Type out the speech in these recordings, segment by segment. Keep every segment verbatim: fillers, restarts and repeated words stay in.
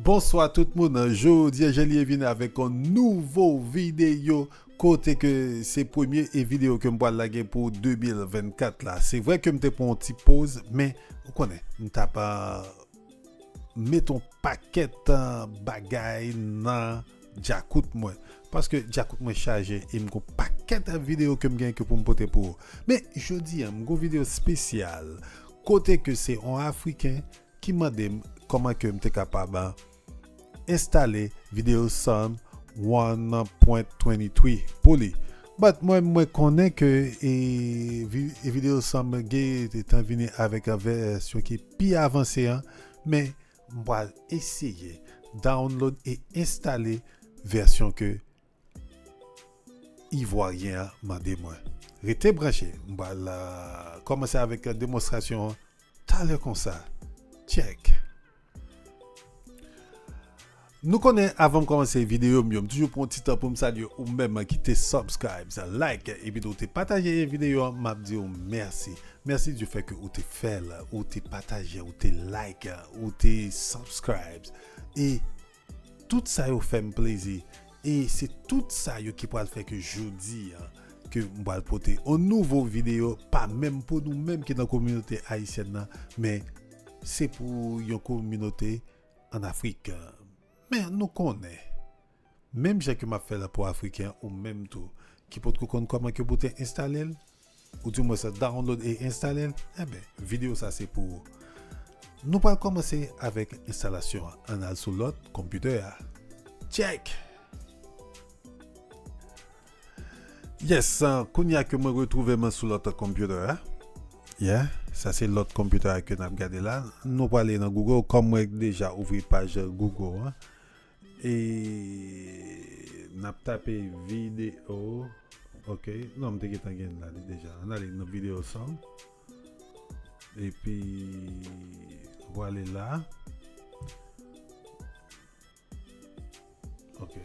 Bonswa tout moun. Jodi a, Jean Lié vin avèk yon nouvo videyo kote ke se premye e videyo ke m pral lage pou de mil vennkat la. Se vre ke m te pran yon ti poz, men ou konnen, m t ap, ah, met yon pakèt, ah, bagay nan djakout mwen. Paske djakout mwen chaje e m gon pakèt videyo ke m gen ke pou m pote pou ou. Men jodi a, m gon videyo espesyal kote ke se yon Afriken ki mande m kòman ke m te kapab, ah, enstale Video Sum one point twenty-three pou li. But mwen, mwen konnen ke e, vi- e Video Sum gen tan vini avèk yon vèsyon ki pi avanse an, men m pral eseye download e enstale vèsyon ke Ivwaryen an mande mwen. Rete branche, m pral, ah, kòmanse avèk demonstrasyon an talè konsa. Check. Nou konnen, avan m kòmanse videyo m yo, m toujou pran yon ti tan pou m salye ou menm ki te subscribe, like, epi tou te pataje videyo an, m ap di w mèsi. Mèsi du fait ke ou te fè l, ou te pataje, ou te like, ou te subscribe. E tout sa yo fè m plezi. E se tout sa yo ki pral fè ke jodi a, ke m pral pote yon nouvo videyo, pa menm pou nou menm ki nan kominote ayisyèn nan, men se pou yon kominote ann Afrik. Men nou konnen, menm jan ke m ap fè la pou Afriken an, ou menm tou, ki potko konn kòman ke pou te enstale l, ou di mwen sa download e enstale l, enben, videyo sa se pou ou. Nou pral kòmanse avèk enstalasyon an. Ann al sou lòt konpitè a. Check! Yes, ah, kounye a ke mwen retwouve mwen sou lòt konpitè a. Yeah, sa se lòt konpitè a ke n ap gade la. Nou prale nan Google, kòm mwen deja ouvri paj Google an. E n ap tape videyo. Ok, non, m te gentan gen la li deja. Ann ale nan Video Sum. Epi, nou prale la. Ok.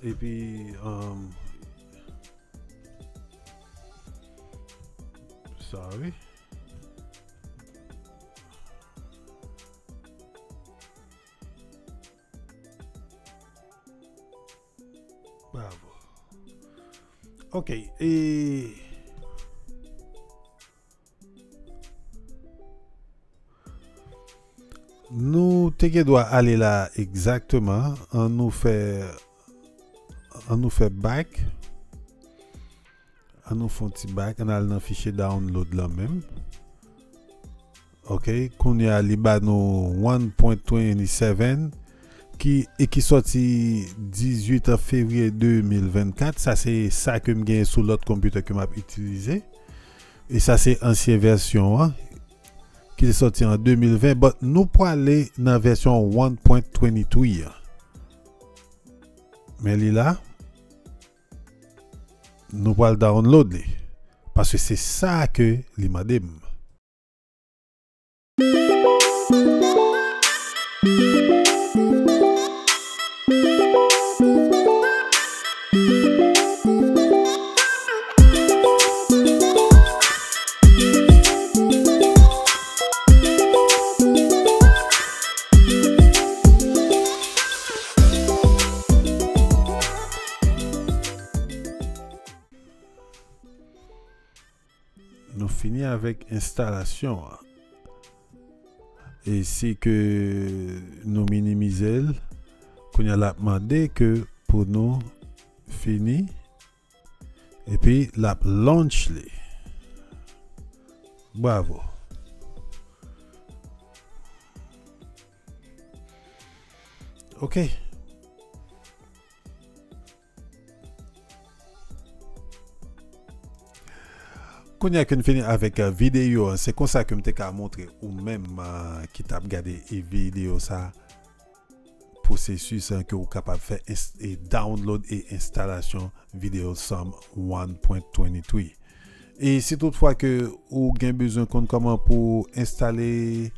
Epi, um, sorry. Bravo. Ok, e nou te gen dwa ale la egzakteman. An nou fè, an nou fè back. An nou fè yon ti back. Ann al nan fichye download lan menm. Ok, kounye a li ba nou one point twenty-seven ki, e ki sòti dizuit fevriye de mil vennkat. Sa se sa ke m genyen sou lòt konpitè ke m ap itilize. E sa se ansyen vèsyon an ki te sòti an de mil ven, but nou prale nan vèsyon one point twenty-three an. Men li la, nou pral download li, paske se sa ke li mande m. Nou fini avèk enstalasyon an. E si ke nou minimize l, kounye a l ap mande ke pou nou fini. Epi l ap launch li. Bravo. Ok. Kounye a ke n fini avèk, eh, videyo an, se konsa ke m te ka montre ou menm, eh, ki t ap gade, eh, videyo sa, pwosesis, eh, ke ou kapab fè ins-, eh, download e enstalasyon Video Sum one point twenty-three. E si toutfwa ke ou gen bezwen konn kòman pou enstale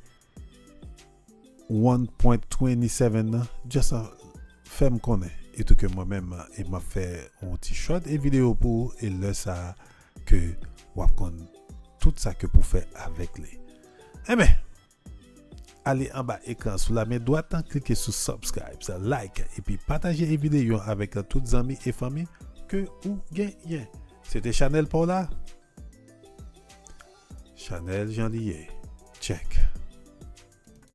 one point twenty-seven nan, just, uh, fè m konnen. E tou ke mwen menm, uh, e m ap fè yon ti short e videyo pou ou, e lè sa a ke w ap konn tout sa ke pou fè avèk li. Enben, ale anba ekran sou la men dwat an, klike sou subscribe, like, epi pataje e videyo avèk tout zanmi e fanmi ke ou genyen. Se te chanèl pa w la. Chanèl jan li ye. Check.